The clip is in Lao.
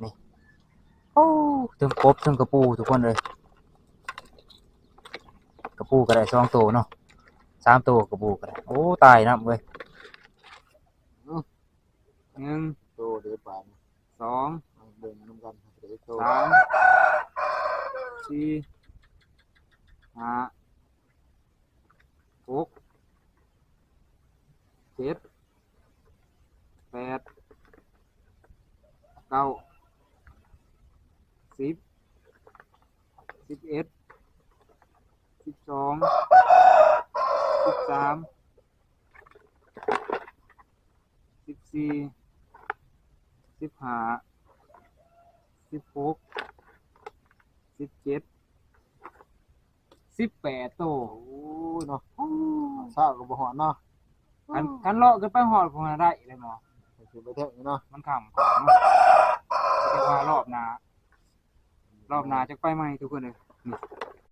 ນີ້ ໂອ້ ເຖິງກົບເຖິງກະປູທຸກຄົນເອີຍ. ກະປູກະໄດ້ສອງໂຕເນາະ ສາມໂຕກະປູກະໄດ້. ໂອ້ ຕາຍນຳເວີຍ. ອືມ ໜຶ່ງ ໂຕເດ້ປານ ສອງ ເບິ່ງນຳກັນ ສາມ ສີ່ ຫ້າ ຫົກ ເຈັດ ແປດ ເກົ້າ ສິບ ສິບເອັດ ສິບສອງ ສິບສາມ ສິບສີ່ ສິບຫ້າ ສິບຫົກ ສິບເຈັດ ສິບແປດໂຕ. ໂອ້ຍເນາະ ຊາວກະບໍ່ຮອດເນາະ. ຄັນ ຄັນເລາະຂຶ້ນໄປຮອດພຸ້ນນະໄດ້ເລີຍໝໍ. ຂຶ້ນໄປເທິງເນາະ ມັນຄ່ຳກ່ອນເນາະ. ແຕ່ວ່າລອບໜ້າ ລອບໜ້າຈັກໄປໃໝ່ທຸກຄົນເອີຍ. ນີ້